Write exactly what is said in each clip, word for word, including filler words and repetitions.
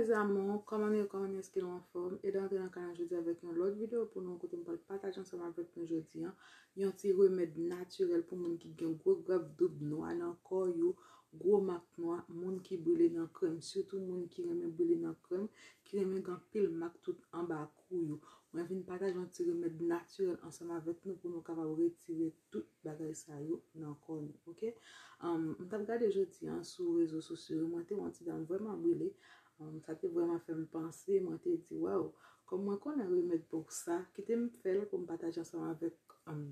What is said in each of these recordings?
Mes amours, kòman nou ye, kòman nou ye, èske nou anfòm? Eda antre nan kanal jodi avèk yon lòt videyo pou nou, kote m pral pataje ansanm avèk nou jodi an yon ti remèd natirèl pou moun ki gen gwo grèv doub nwa nan kò yo, gwo mak nwa, moun ki brile nan krèm, sitou moun ki renmen brile nan krèm, ki renmen gen anpil mak tout anba kou yo. Mwen vin pataje yon ti remèd natirèl ansanm avèk nou pou nou kapab retire tout bagay sa yo nan kò nou, oke? Um, m t ap gade jodi an sou rezo sosyo yo, mwen te wè yon ti dam vrèman brile. Um, sa te vrèman fè m panse, mwen te di, waw, kòm mwen konnen remèd pou sa, kite m fè l pou m pataje ansanm avèk, um,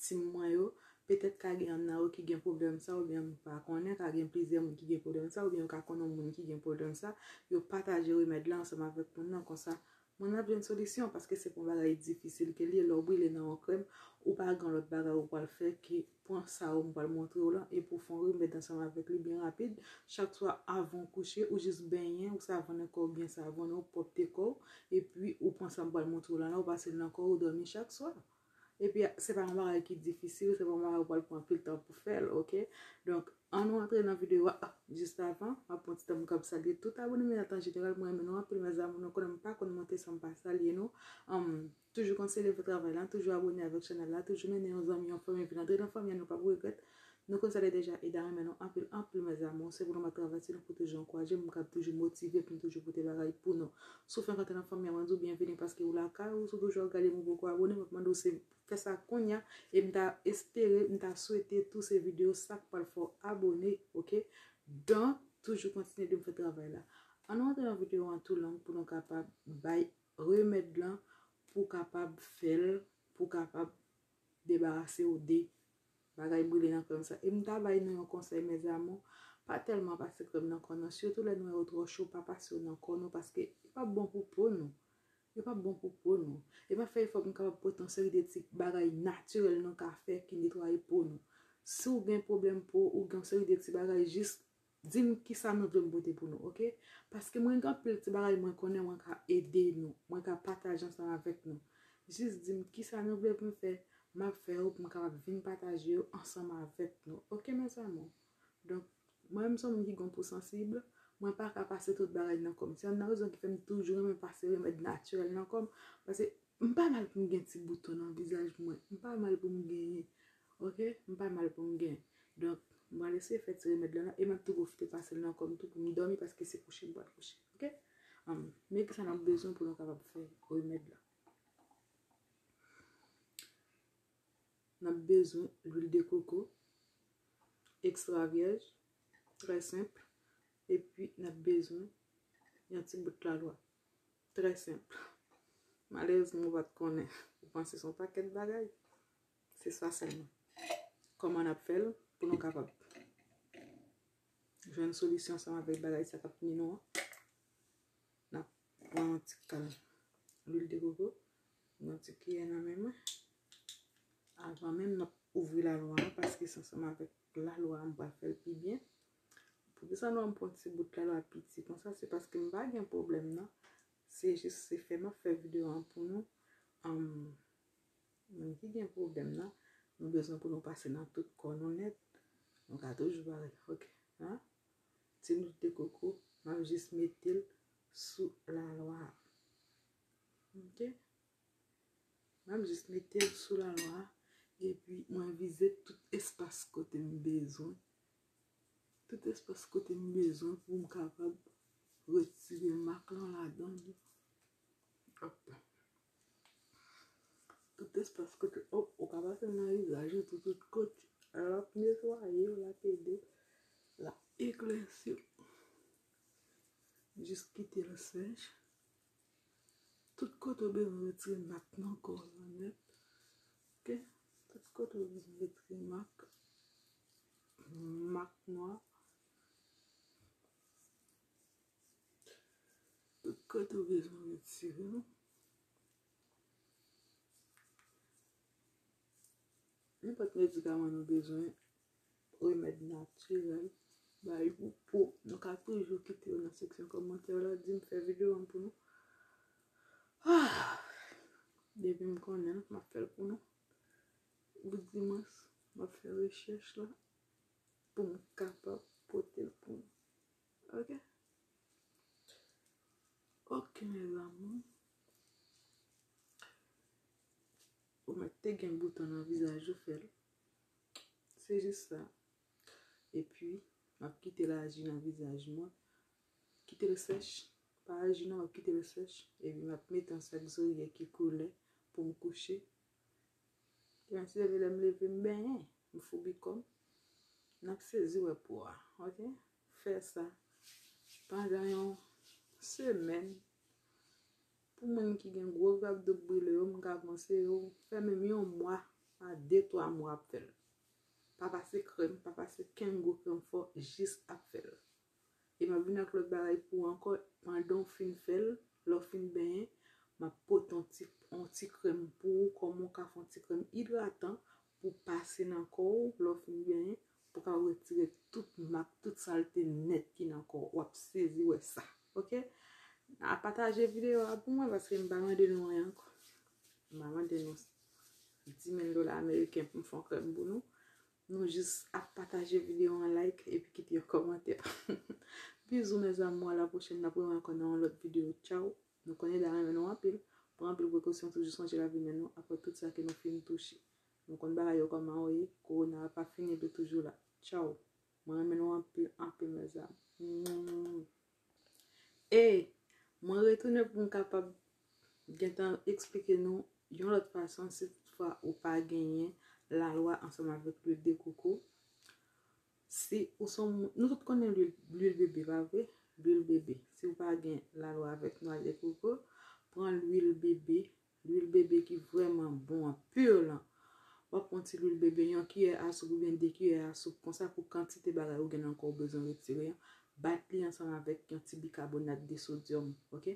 team mwen yo. Petèt ka gen yonn nan yo ki gen pwoblèm sa, oubyen m pa konnen, ka gen plizyè moun ki gen pwoblèm sa, oubyen yo ka konnen yon moun ki gen pwoblèm sa, yo pataje remèd la ansanm avèk moun nan, konsa moun nan ap jwenn solisyon, paske se pa yon bagay difisil ke l ye. Lè w brile nan yon krèm, ou pa gen lòt bagay ou pral fè ke pran sa yo m pral montre w la, epi w fè yon remèd ansanm avèk li byen rapid. Chak swa avan w kouche, ou jis benyen, ou savònnen kò w byen savònnen, ou pwòpte kò w, epi ou pran sa m pral montre w la, la, ou pase l nan kò w, ou dòmi chak swa. Epi, se pa yon bagay ki difisil, se pa yon bagay ou pral pran anpil tan pou fè l, oke? Donk, ann nou antre nan videyo a. Ah, jis avan, m ap pran ti tan pou m kab salye tout abone m yo an tan jeneral. Mwen renmen nou anpil, mes amours. Nou konnen m pa konn monte san m pa salye nou. Um, toujou kontinye leve travay la, toujou abone avèk chanèl la, toujou mennen yon zanmi, yon fanmi vin antre nan fanmi an, nou p ap regrèt. Nou konn sa deja, Eda renmen nou anpil, anpil, mes amours. Se pou nou mèt travay, se nou pou toujou ankouraje m, m kab toujou motive pou m toujou pote bagay pou nou. Si w fenk antre nan fanmi an, mwen di w byenveni paske w lakay ou, si w toujou ap gade m ou poko abone, m ap mande w se fè sa kounye a, e m ta espere, m ta swete tou se videyo sa k pral fè w abone, oke? Donk, toujou kontinye de m fè travay la. Ann nou antre nan videyo an tou long pou nou kapab bay remèd lan, pou w kapab fè l, pou w kapab debarase w de bagay brile nan krèm sa. E m ta bay nou yon konsèy, mes amours, pa tèlman pase krèm nan kò nou, sitou lè nou wè yo twò cho, pa pase yo nan kò nou, paske yo p ap bon pou po nou. Yo p ap bon pou po nou. E m ap fè efò pou m kapab pote yon seri de ti bagay natirèl nou ka fè ki netwaye po nou. Si w gen pwoblèm po, ou gen yon seri de ti bagay, jis di m kisa nou vle m pote pou nou, oke? Paske mwen gen anpil ti bagay mwen konnen mwen ka ede nou, mwen ka pataje ansanm avèk nou. Jis di m kisa nou vle pou m fè, m ap fè yo pou m kapab vin pataje yo ansanm avèk nou, oke, mes amours? Donk, mwen menm se yon moun ki gen yon po sansib, mwen pa ka pase tout bagay nan kò m. Se youn nan rezon ki fè m toujou renmen pase remèd natirèl nan kò m, paske m pa mal pou m gen ti bouton nan vizaj mwen, m pa mal pou m genyen, oke? M pa mal pou m gen. Donk, m pral eseye fè ti remèd la, e m ap tou pwofite pase l nan kò m tou pou m dòmi, paske se kouche m pral kouche, oke? Um, men kisa n ap bezwen pou nou kapab fè remèd la? N ap bezwen lwil de koko, ekstra vyèj, trè senp, epi n ap bezwen yon ti bout lalwa. Trè senp. Malerezman, ou pa t konnen. Ou panse se yon pakèt bagay. Se sa sèlman. Kòman n ap fè l pou nou kapab jwenn solisyon ansanm avèk bagay sa k ap ni nou an? N ap pran yon ti kal lwil de koko, yon ti kiyè nan men mwen. Avan menm n ap ouvri lalwa a, paske se ansanm avèk lalwa a m pral fè l pi byen. Poukisa nou wè m pran ti bout lalwa piti konsa? Se paske m pa gen pwoblèm nan. Se jis se fè m ap fè videyo an pou nou. Anm, moun ki gen pwoblèm nan, nou bezwen pou nou pase nan tout kò nou nèt. Nou ka toujou pale, oke. Hein? Ti lwil de koko, m ap jis mete l sou lalwa a. Oke? M ap jis mete l sou lalwa a, epi mwen vize tout espas kote m bezwen. Tout espas kote m bezwen pou m kapab retire mak lan ladan l. Hop. Tout espas kote, oh, ou ka pase nan vizaj ou tou, tout kote. L ap netwaye w, l ap ede w, l ap eklèsi w. Jis kite l sèch. Tout kote w bezwen retire mak nan kò w lan nèt. Oke? Tout kote w bezwen retire mak. Mak nwa. Tout kote w bezwen retire l. Nenpòt medikaman nou bezwen, remèd natirèl, bay pou po, nou ka toujou kite yo nan seksyon kòmantè la, di m fè videyo an pou nou. Ah! Depi m konnen, m ap fè l pou nou. Ou di mwens, m ap fè rechèch la pou m kapab pote l pou nou. Oke? Ok, mes amours. Ou mèt te gen bouton nan vizaj ou, fè l. Se jis sa. Epi, m ap kite l aji nan vizaj mwen. Kite l sèch. Pa aji non, m ap kite l sèch. Epi, m ap mete yon sak zorye ki koule pou m kouche. Epi, si leve lè m leve, m benyen. M foubi kò m. N ap sezi wè po a. Ok? Fè sa pandan yon semèn. Pou moun ki gen gwo vre abdo k brile yo, m ka konseye w fè menm yon mwa a de twa mwa ap fè l. Pa pase krèm, pa pase kenn gwo krèm fò, jis ap fè l. E m ap vin ak lòt bagay pou ou ankò, pandan w fin fè l, lè w fin benyen, m ap pote yon ti, yon ti krèm pou ou, kòman w ka fè yon ti krèm idratan pou pase nan kò w, lè w fin benyen, pou ka retire tout mak, tout salte nèt ki nan kò w. W ap sezi wè sa. Ok? A pataje videyo a pou mwen, paske m pa mande nou anyen ankò. M pa mande nou di mil dola ameriken pou m fè yon krèm pou nou. Nou jis ap pataje videyo an, like, epi kite yon kòmantè. Bizou, mes amours, à la prochaine. N ap wè ankò nan yon lòt videyo. Tchaw. Nou konnen la renmen nou anpil. Pran anpil prekosyon, toujou sonje lave men nou apre tout sa ke nou fin touche. Nou konn bagay yo kòman yo ye, kowona a pa fini, li toujou la. Tchaw. Mwen renmen nou anpil, anpil, mes amours. E mwen retounen pou m kapab gentan eksplike nou yon lòt fason, si toutfwa ou pa genyen lalwa ansanm avèk lwil de koko. Si ou se yon moun, nou tout konnen lwil, lwil bebe, pa vre? Lwil bebe. Si ou pa gen lalwa avèk nwa de koko, pran lwil bebe, lwil bebe ki vrèman bon an, pur lan. W ap pran ti lwil bebe, yon kiyè a soup oubyen de kiyè a soup, konsa pou kantite bagay ou gen nan kò w bezwen retire an, bat li ansanm avèk yon ti bikabonat de sodyòm, ok?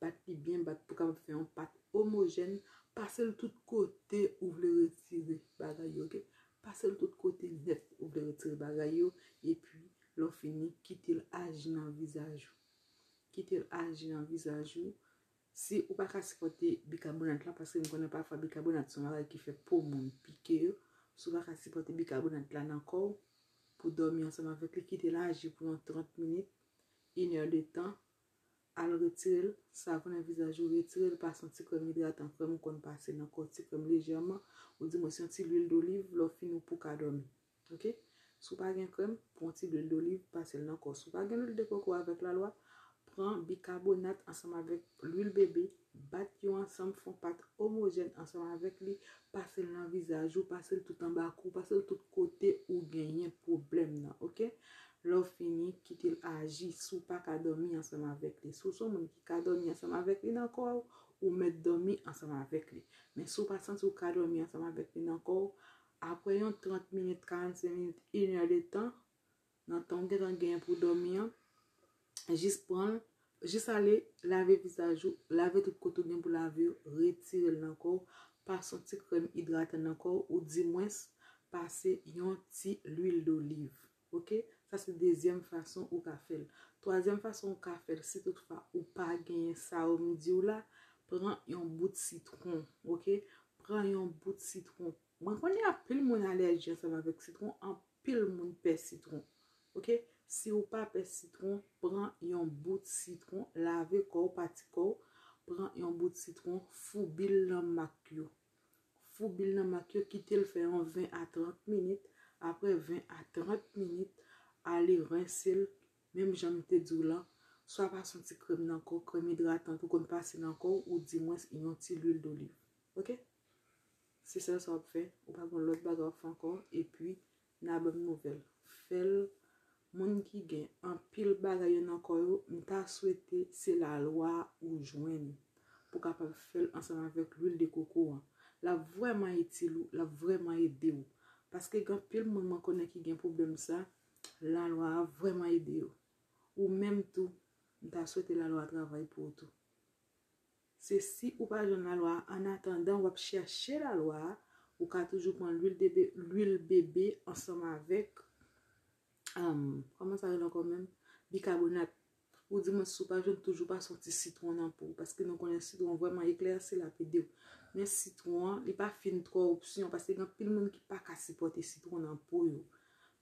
Bat li byen bat pou kapab fè yon pat omojèn, pase l tout kote ou vle retire bagay yo, ok? Pase l tout kote nèt ou vle retire bagay yo, epi lè w fini, kite l aji nan vizaj ou. Kite l aji nan vizaj ou. Si ou pa ka sipòte bikabonat la, paske m konnen pafwa bikabonat se yon bagay ki fè po moun pike yo, si ou pa ka sipòte bikabonat la nan kò w, pou dòmi ansanm avèk li, kite l aji pou yon trant minit, inè de tan, al retire l, savon nan vizaj ou, retire l, pase yon ti krèm idratan, krèm ou konn pase nan kò, ti krèm lejèman, ou di mwen se yon ti lwil doliv, lè w fini ou pou ka dòmi. Ok? Si w pa gen krèm, pran ti lwil doliv, pase l nan kò. Si w pa gen lwil de koko avèk lalwa, pran bikabonat ansanm avèk lwil bebe, bat yo ansanm, fè yon pat omojèn ansanm avèk li, pase l nan vizaj ou, pase l tout anba kou, pase l tout kote ou genyen pwoblèm nan, ok? Lè w fini, kite l aji, si w pa ka dòmi ansanm avèk li. Si w se yon moun ki ka dòmi ansanm avèk li nan kò w, ou mèt dòmi ansanm avèk li. Men si w pa santi w ka dòmi ansanm avèk li nan kò w, apre yon trant minit, karannsenk minit, inè de tan, nan tan w gentan genyen pou w dòmi an, jis pran l, jis ale lave vizaj ou, lave tout kote w gen pou lave yo, retire l nan kò w, pase yon ti krèm idratan nan kò w, oudimwens pase yon ti lwil doliv. Ok? Sa se dezyèm fason ou ka fè l. Twazyèm fason ou ka fè l, si toutfwa ou pa genyen sa yo m di w la, pran yon bout sitwon. Ok? Pran yon bout sitwon. Mwen konnen anpil moun alèji ansanm avèk sitwon, anpil moun pè sitwon. Ok? Si ou pa pè sitwon, pran yon bout sitwon, lave kò w, pati kò w, pran yon bout sitwon, foubi l nan mak yo. Foubi l nan mak yo, kite l fè yon ven a trant minit. Apre ven a trant minit, ale rense l, menm jan m te di w lan, swa pase yon ti krèm nan kò w, krèm idratan tou konn pase nan kò w, oudimwens yon ti lwil doliv. Ok? Se sèl sa w ap fè, ou pa gen lòt bagay w ap fè ankò, epi n a ban m nouvèl. Fè l, moun ki gen anpil bagay yo nan kò yo, m ta swete se lalwa ou jwenn pou kapab fè l ansanm avèk lwil de koko an. L ap vrèman itil ou, l ap vrèman ede w. Paske gen anpil moun mwen konnen ki gen pwoblèm sa, lalwa a vrèman ede yo. Ou menm tou, m ta swete lalwa travay pou ou tou. Se si ou pa jwenn lalwa a, annatandan w ap chèche lalwa a, ou ka toujou pran lwil de be-, lwil bebe ansanm avèk, um, kòman sa rele ankò menm? Bikabonat. Oudimwens si w pa jwenn, toujou pase yon ti sitwon nan po w, paske nou konnen sitwon vrèman eklèsi, l ap ede w. Men sitwon an, li pa fin twò opsyon, paske gen anpil moun ki pa ka sipòte sitwon nan po yo.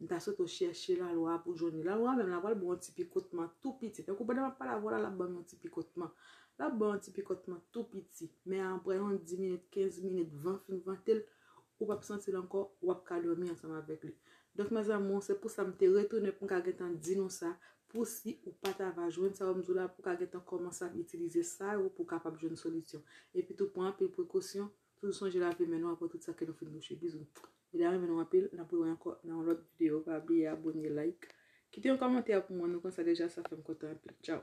M ta swete w chèche lalwa pou jwenn li. Lalwa menm la pral ba w yon ti pikotman tou piti. Tankou pandan m ap pale avè w la, l ap ban m yon ti pikotman. L ap ban w yon ti pikotman tou piti. Men apre yon dis minit, kenz minit, van fin vante l, ou p ap santi l ankò, w ap ka dòmi ansanm avèk li. Donk, mes amours, se pou sa m te retounen pou m ka gentan di nou sa, pou si ou pa ta va jwenn sa yo m di w la, pou w ka gentan kòmanse ap itilize sa yo pou w kapab jwenn solisyon. Epi tou, pran anpil prekosyon, toujou sonje lave men nou apre tout sa ke nou fin touche. Bizou. Medam, renmen nou anpil, n ap rewè ankò nan yon lòt videyo. Pa bliye abòne, like, kite yon kòmantè pou mwen, nou konn sa deja, sa fè m kontan anpil. Tchao.